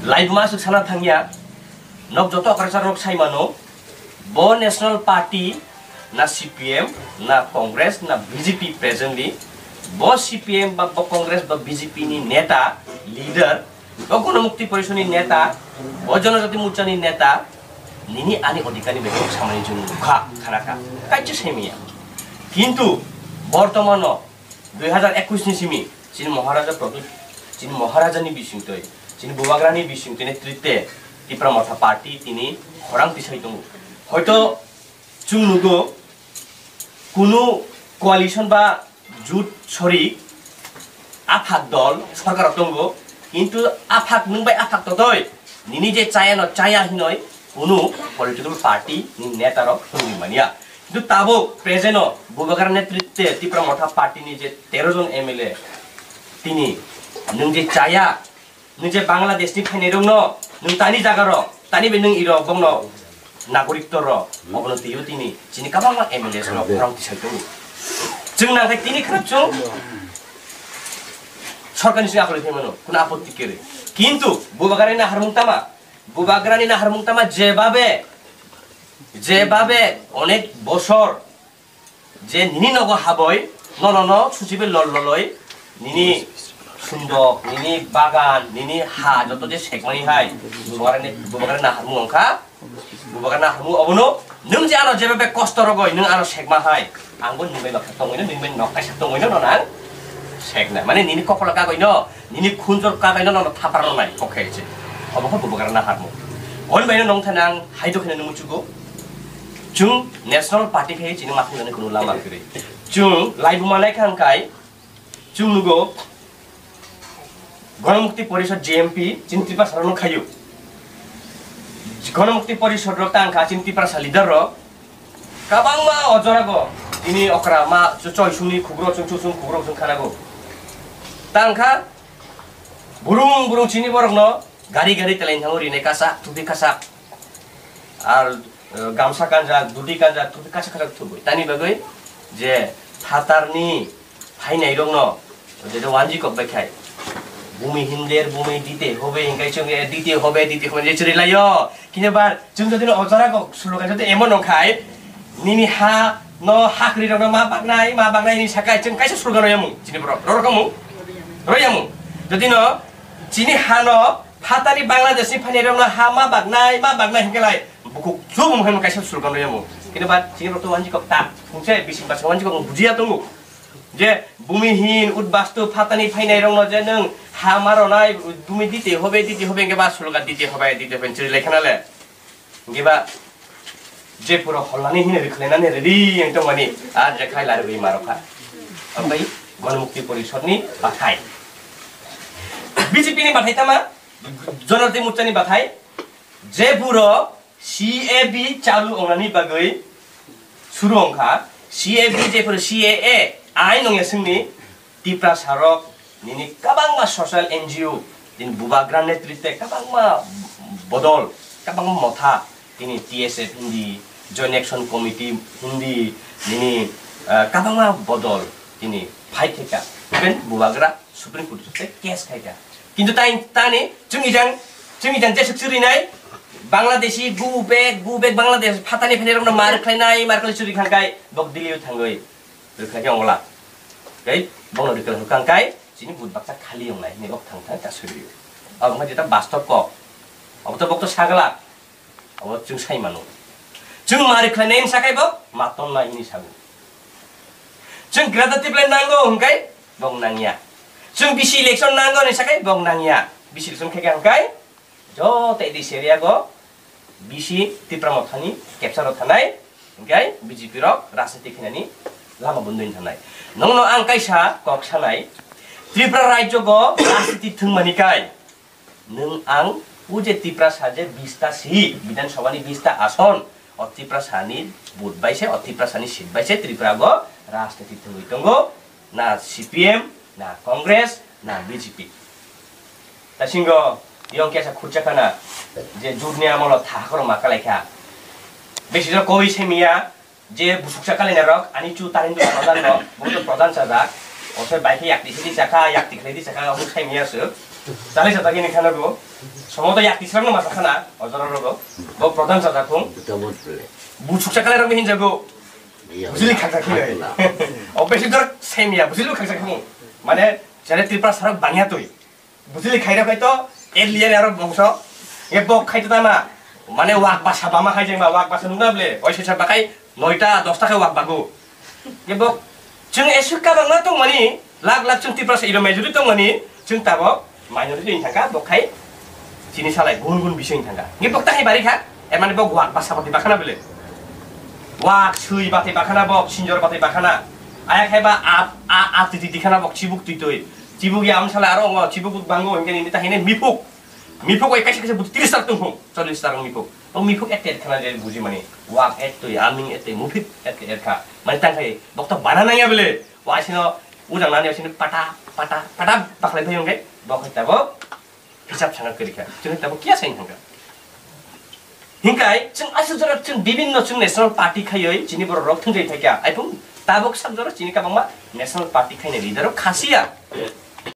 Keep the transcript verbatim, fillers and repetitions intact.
Laibuma aswk sana thangya, nok joto okrasarok sai mano, bo National Party na C P M, na Congress, na B J P presently, bo C P M ba bo Congress ba B J P ni neta, leader, bo Ganamukti Porishad ni neta, bo Janajati Morcha ni neta, nini ani odhikar ni begwi samani chwng nukha, khanakha, kaisa semiya. Kintu bortomano dui hazar ekush ni simi chini Maharaja Produt, chini Maharaja ni bisingtwi, chini Bubagra ni bisingtwi netrite Tipra Motha Party tini khorang tisai tongo. Hoito chwng nugo kunu coalition ba jut sori aphak dol sorkar tongo, kintu aphak nwng bai aphak totoi nini je chaya no chaya hinoi kunu political party ni neta rok wngwi manya. Kintu tabuk present o Bubagra netrite Tipra Motha Party ni je tero jon M L A tini nwng je chaya, nwng je Bangladesh ni phainai rok no nwng tani jaga rok tani bai nwng iro bongno nagorik tor rok obono twiwi tini chini kabangma M L A rok khorang tisai tongo. Chwng nang khe tini khwrwk chwng sorkar ni simi akhorwi phaimano kuno apotti kwrwi. Kintu Bubagra ni naharmung tama, Bubagra ni naharmung tama jebabe, jebabe onek bosor je nini nogo haboi, nono no suchibe lol loloi, nini sundok, nini bagan, nini ha joto je sekmani hai, Bubagra ni, Bubagra ni naharmung wngkha, Bubagra ni naharmung obono, nwng je ano jebabe kosto rogoi, nwng ano sekma hai, angbo nini bai baksa tongwino, nini bai nok kaisa tongwino, nono ang sekna, mane nini kopolo kagoino, nini khunjor kagoino, nono thapar rwnai, kokhe se, obo khe Bubagra ni naharmung. Hwn baino nong thani ang hai dokhino nung muchugo, chwng National Party khe chini makhung jani kunu lama kwrwi. Chwng laibuma nai kha hwnkhai, chwng nugo Ganamukti Porishad G M P chini Tiprasa rokno khayu. Ganamukti Porishad rok tang kha chini Tiprasa leader rok. Kabangma o jora go tini okra ma choi sungni khubro chung chusung khubro chung khana go. Tang kha burung burung chini borok no gari gari teleng thango rine kasa tupi kasa. Ar, eh, gamsa kanjak, dudi kanjak, tupi kasak kasak thubui. Tani bagwi je phatarni phainairokno, je wanji kok bai khai, bumi hinder, bumi dite hobe, hinkai chwng, eh, dite hobe, dite hobe, je chwrwi laio. Kini ba chwng jodi no o jora kok slogan jodi emon no khai, nini ha no hakri rokno ma baknai, ma baknai ni sakai chwng kaisa slogan royamung, chini borok, rorok amung, royamung. Jodi no chini ha no phatani Bangladesh ni phainairokno ha ma baknai, ma baknai hinke lai, bukhuk chubung hai kaisa slogan royamo. Kini ba chini rok to wanji kok ta, hingse bising basa wanji kok bujiya tongo. Je bumi hin, udbastu phatani phainairokno je nwng ha ma ronai, bumi dite hobe, dite hobe hinke ba slogan dite hobe, dite hobe chwrwi lai khana le. Hinke ba je pura holnani hini rikhlainani ready yang tongmani, a je khai larwi marokha. Ambai Ganamukti Porishad ni bathai. B J P ni bathai tama, Janajati Morcha ni bathai, je puro C A B chalu ongnani bagwi suru ongkha, C A B je puro C A A ain ongya singni Tiprasa rok nini kabangma social N G O, nini Bubagra netrite kabangma bodol, kabangma motha, nini T S F hindi, Joint Action Committee hindi, nini, ah, kabangma bodol, nini fight khaika. Even Bubagra Supreme Court se case khaika. Kintu tai tani chwng ijang, chwng ijang jesuk chwrinai, Bangladeshi go back, go back Bangladesh, phatani phainairokno mar khlainai, mar khlai chwri khangkai, bok Delhi o thangwi. Rwkha khe ongla. Tei bono rwkha rwkha hwnkhe chini but baksa khali wngnai hinwi bok thang thang ta suri. Obo wngkha jeta bastob kok. Obo to bok to sagla. Obo chwng sai mano. Chwng ma rwkha nai hinwi sakai bok ma ton nai hinwi sago. Chwng Greater Tipraland nango hwnkhe bok nangya. Chwng bisi election nango hinwi sakai bok nangya. Bisi election khe khe hwnkhe Joto A D C area go bisi Tipra Mothani capture rok thanai, hingke B J P rok rajniti khinani lama bondoi thanai. Nongno ang kaisa kok sanai, Tripura rajyo go rajniti thwngmani kai, nwng ang o je Tiprasa je bista si, Bidhan Sabha ni bista ason, o Tiprasa ni vote bai se, o Tiprasa ni seat bai se Tripura go rajniti thwngwi tongo, na C P M, na Congress, na B J P. Tasingo yong kesa khurcha kana je jurni amolo thahakhoro ma kalai kha. Besi jor koi semiya je busuksa kalai na rok ani chu tarin du pradhan no, bo to pradhan sajak. Osoi bai khe yakti khedi chakha, yakti khedi chakha, obo semiya se. Chale sa takini khana go. Somo to yak tisrang no masa khana, ojora rogo. Bo prodhan sa takung. Buchuk sa kala rok hinja go. Bujili khaksa khini. Opposition dor same ya, bujili khaksa khini. Mane, chale Tripura sarok bangya tui. Bujili khaira khai to, el liya aro bongso. E bok khai to tama. Mane wak basa bama khai jengba, wak basa nuna ble. Oi se sa bakai, noita, dosta khai wak bagu. Ye bok, chwng esuk kabangma tongmani, lak lak chwng Tiprasa iro majority tongmani, chwng tabok minority wng thangkha, bok khai chini salai gun gun bising thangkha. Ngi bok tahai bari kha, e mane bok wak basa bati bakhana bele. Wak sui bati bakhana bok, sinjor bati bakhana. Aya khai ba a, a, a titi dikhana bok chibuk titoi. Chibuk ya amsala aro ngo chibuk bango hingke ni tahine mipuk. Mipuk oi kaisa kaisa buti tris tar tongphung, chollis tar mipuk. O mipuk et et khana je buji mani. Wak et tui, aming et tui, mufik et et kha. Mani tang khai, bok to bana nangya bele. Wa sino, ujang nani sino pata, pata, pata baklai phai hingke, bok hai tabo, hisab sanga kiri kha. Chini tabo kia sai hingka. Hingkai, chwng asuk jora chwng bibinno chwng national party khaioi, chini borok rok thwngjai thai kha. Ai phung, tabok sak jora chini kabangma national party khaina leader rok khasiya.